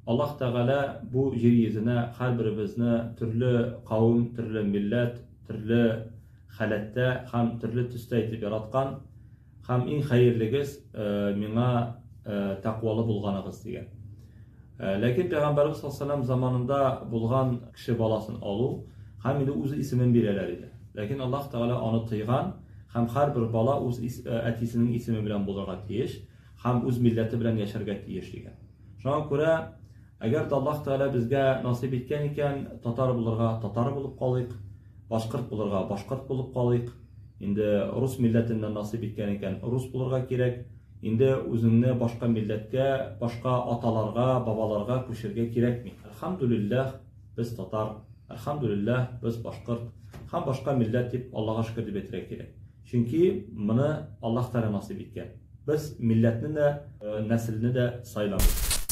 Аллаһ Тәгалә бу җир йөзенә һәрберебезне төрле кавем, төрле милләт, төрле халәттә һәм төрле төстә итеп яраткан һәм иң хәерлегез миңа тәкъвалы булганыгыз дигән. Ләкин Пәйгамбәребез саллаллаһу алейһи заманында булган кеше баласын алу һәм инде үз исемен бирәләр иде. Ләкин Аллаһ Тәгалә аны тыйган һәм һәрбер бала үз әтисенең исеме белән булырга тиеш һәм үз милләте белән яшәргә тиеш дигән. Шуңа күрә, әгәр дә Аллаһ Тәгалә безгә насыйп иткән икән, татар булырга, татар булып калыйк, башкорт булырга, башкорт булып калыйк. Инде рус милләтеннән насыйп иткән икән, рус булырга кирәк. Инде үзеңне башка милләткә, башка аталарга, бабаларга күчергә кирәкми. Әлхәмдүлилләһ, без татар, әлхәмдүлилләһ, без башкорт һәм башка милләт дип Аллага шөкер дип әйтергә кирәк. Чөнки моны Аллаһ Тәгалә насыйп иткән. Без милләтне дә, нәселне дә сайламыйбыз.